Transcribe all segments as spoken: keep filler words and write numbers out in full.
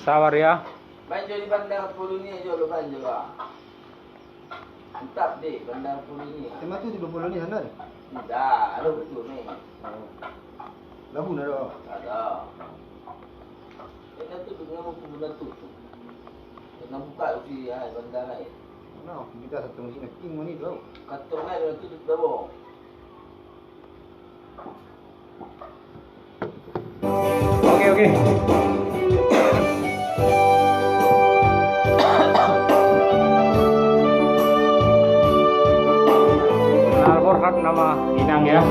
Sabar ya. Banjo di bandar Poloni aja lo banjo, ah. Mantap deh, bandar Poloni, ah. Emang tu di Poloni sana? Ndak, ada betul ni. Oh. Labu ndak ada? Ada. Ena tu dengan buku benda tu. Kena buka usi, ah, bandar ai. Mana kita satu mesin king mani tu. Katong ai, tu tu. Oke, oke. Nah, borhat nama inang ya.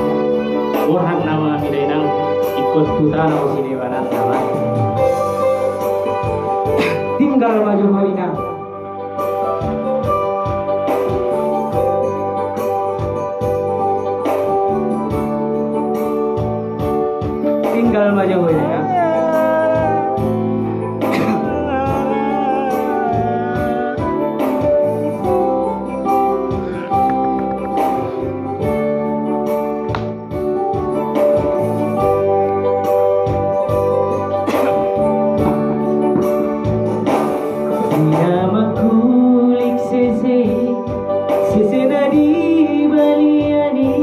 Borhat nama mida inang. Ikut tuta nama sini banat nama. Tinggal maju ho inang. Tinggal maju ho inang. Ina makulik sese, sese na di baliani,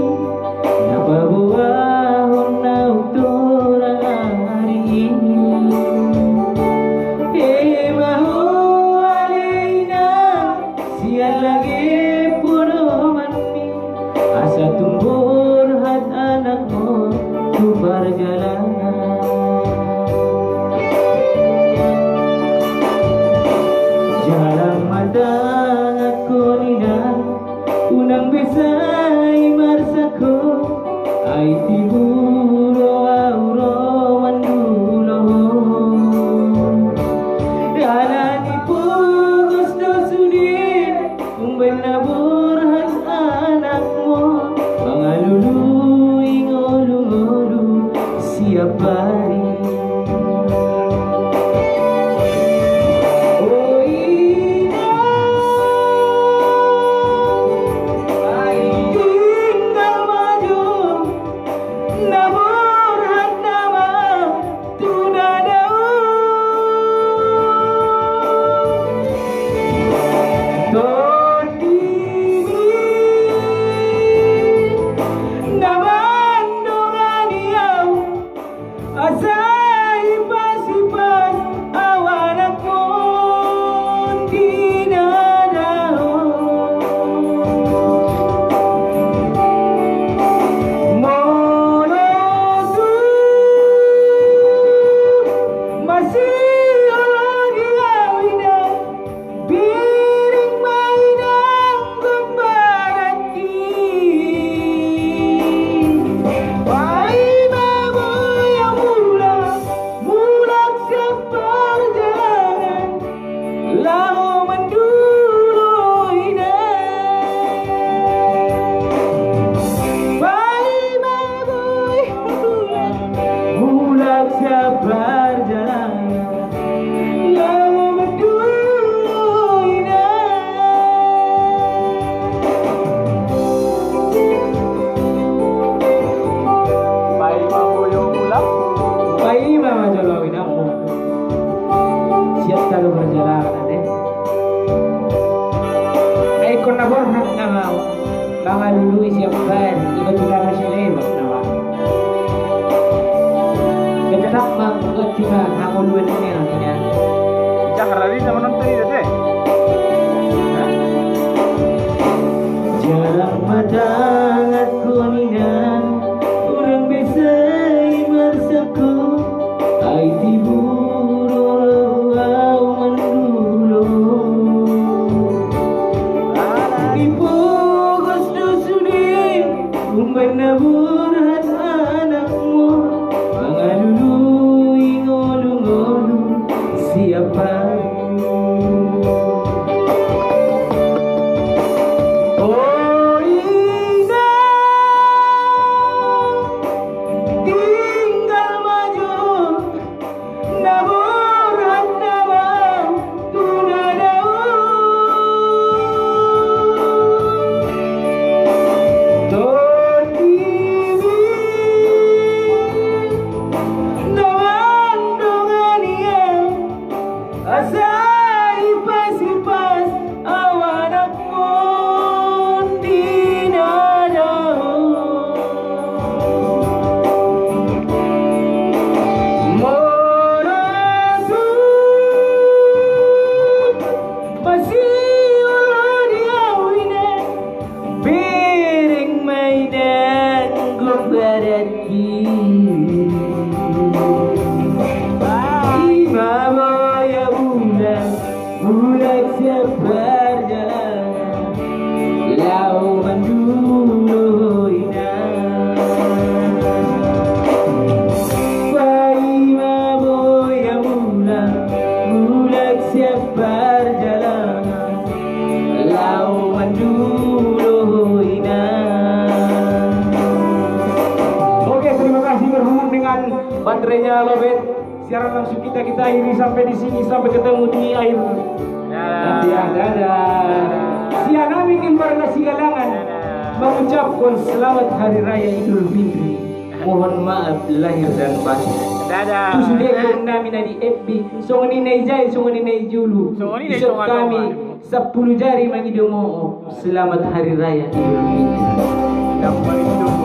na paboahon na utora ari ini. E maho ale ina, sian lagi podoman mi, asa tumbur hat anakmu tu parjalanan. Jalang matang aku nina, unang besai marsako, ai tibu ro au ro mandulo. Alani pogos do sudin, umben na borhat anakmu, mangalului ngolu-ngolu siap ari. O ina, ai tinggal maju, na borhat nama tu na dau. Tondimi na mandongani au, asa ipas-ipas au anakmu di na dau. Molo tu masi olo di au ina, biring mai nanggo barati. Pai maboi au mulak, mulak siap parjalanan. Laho mandulo ina. Pai maboi mulak siap parjalanan. Laho mandulo ina. Pai maboi au mulak. Pai maboi au mulak ina. Siap talu parjalanan, eh. Ai kona borhat nama mangalului siap bae, iba juga masi lewat nama. Kecadak ma, kecadak ma, aku dua ini yang ini. Cah hari sama nonton ini deh. Jalang matang aku nina, unang besai marsako, ai tibu ro au mandulo. Ai pogos do sudin, umben na borhat anakmu, mangalului ngolu-ngolu siap ari. O ina, tinggal maju, na borhat nama tu na dau. Tondimi Bai mamo ya bulak, bulak siap berjalan, lau mandulo ina. Bai mamo ya bulak, bulak siap berjalan, lau mandulo ina. Oke, terima kasih, berhubung dengan baterainya lowbat, siaran langsung kita, kita akhiri sampai di sini, sampai ketemu di akhir. Dadah. Dadah. Sian nami keluarga Sigalangan mengucapkan selamat Hari Raya Idul Fitri. Mohon maaf lahir dan batin. Dadah. Tusu de'it nami na di F B, songon i na i jai, songon i na i julu. Songon i na i julu. Isab kami, sapulu jari mangido mo'o. Selamat Hari Raya Idul Fitri.